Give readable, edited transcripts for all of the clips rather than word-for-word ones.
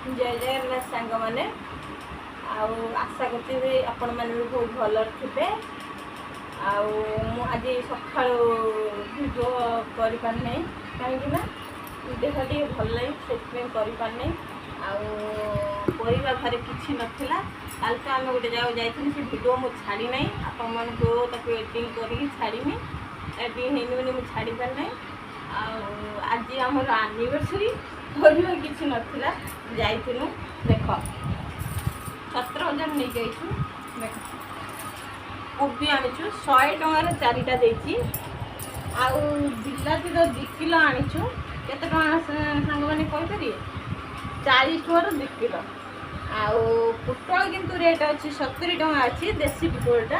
ଜୟ ଜଗନ୍ନାଥ ସାଙ୍ଗମାନେ। ଆଉ ଆଶା କରୁଛି ବି ଆପଣମାନେ ବି ବହୁତ ଭଲରେ ଥିବେ। ଆଉ ମୁଁ ଆଜି ସକାଳୁ ଭିଡ଼ିଓ କରିପାରିନାହିଁ, କାହିଁକି ନା ଦେହ ଟିକେ ଭଲ ନାହିଁ, ସେଥିପାଇଁ କରିପାରିନାହିଁ। ଆଉ ପରିବା ଘରେ କିଛି ନଥିଲା। କାଲି ତ ଆମେ ଗୋଟେ ଜାଗାକୁ ଯାଇଥିଲୁ, ସେ ଭିଡ଼ିଓ ମୁଁ ଛାଡ଼ି ନାହିଁ ଆପଣମାନଙ୍କୁ। ତାକୁ ଏଡ଼ିଟିଂ କରିକି ଛାଡ଼ିନି, ଏଡ଼ିଟିଂ ହେଇନି ବୋଲି ମୁଁ ଛାଡ଼ି ପାରିନାହିଁ। ଆଉ ଆଜି ଆମର ଆନିଭର୍ସରୀ, ପରିବା କିଛି ନଥିଲା, ଯାଇଥିଲୁ। ଦେଖ, 17,000 ନେଇକି ଯାଇଛୁ। ଦେଖ, କୋବି ଆଣିଛୁ, 100 ଟଙ୍କାର ଚାରିଟା ଦେଇଛି। ଆଉ ବିଲାତି ତ 2 କିଲୋ ଆଣିଛୁ। କେତେ ଟଙ୍କା ସାଙ୍ଗମାନେ କହିପାରିବେ? 40 ଟଙ୍କାର 2 କିଲୋ। ଆଉ ପୋଟଳ କିନ୍ତୁ ରେଟ୍ ଅଛି, 70 ଟଙ୍କା ଅଛି। ଦେଶୀ ପୋଟଳଟା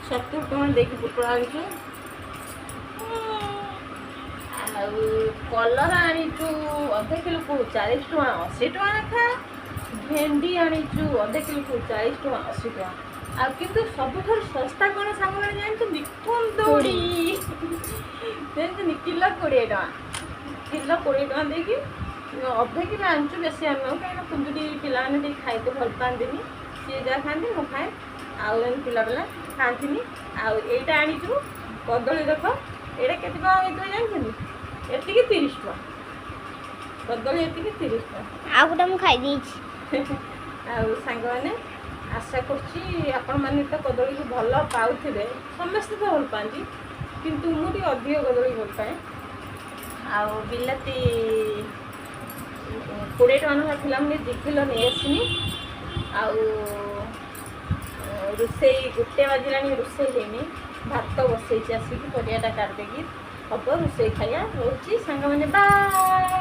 70 ଟଙ୍କା ଦେଇକି ପୋଟଳ ଆଣିଛୁ। ଆଉ କଲରା ଆଣିଛୁ ଅଧ କିଲୋକୁ 40 ଟଙ୍କା, 80 ଟଙ୍କା ଲେଖା। ଭେଣ୍ଡି ଆଣିଛୁ ଅଧ କିଲୋକୁ 40 ଟଙ୍କା, 80 ଟଙ୍କା। ଆଉ କିନ୍ତୁ ସବୁଠାରୁ ଶସ୍ତା କ'ଣ ସାଙ୍ଗମାନେ ଜାଣିଛନ୍ତି? କୁନ୍ଦୁଡ଼ି ଜାଣିଛନ୍ତି, କିଲୋ 20 ଟଙ୍କା। କିଲୋ 20 ଟଙ୍କା ଦେଇକି ଅଧ କିଲୋ ଆଣିଛୁ, ବେଶୀ ଆଣିନୁ, କାହିଁକିନା କୁନ୍ଦୁଡ଼ି ପିଲାମାନେ ଟିକେ ଖାଇତେ ଭଲ ପାଆନ୍ତିନି। ସିଏ ଯାହା ଖାଆନ୍ତି, ମୁଁ ଖାଏ, ଆଉ ଏମିତି ପିଲା ପିଲା ଖାଆନ୍ତିନି। ଆଉ ଏଇଟା ଆଣିଛୁ କଦଳୀ। ଦେଖ, ଏଇଟା କେତେ ଟଙ୍କା ହେଇଥିବ ଜାଣିଛନ୍ତି? ଏତିକି 30 ଟଙ୍କା କଦଳୀ, ଏତିକି 30 ଟଙ୍କା। ଆଉ ଗୋଟେ ମୁଁ ଖାଇ ଦେଇଛି। ଆଉ ସାଙ୍ଗମାନେ, ଆଶା କରୁଛି ଆପଣମାନେ ତ କଦଳୀକୁ ଭଲ ପାଉଥିବେ। ସମସ୍ତେ ତ ଭଲ ପାଆନ୍ତି, କିନ୍ତୁ ମୁଁ ଟିକେ ଅଧିକ କଦଳୀ ଭଲ ପାଏ। ଆଉ ବିଲାତି 20 ଟଙ୍କା ଲେଖା ଥିଲା, ମୁଁ 2 କିଲୋ ନେଇ ଆସିନି। ଆଉ ରୋଷେଇ 1 ବାଜିଲାଣି, ରୋଷେଇ ହେଇନି। ଭାତ ବସେଇଛି ଆସିକି, ପରିବାଟା କାଟିଦେଇକି ହବ ରୋଷେଇ, ଖାଇବା। ରହୁଛି ସାଙ୍ଗମାନେ, ବାଏ।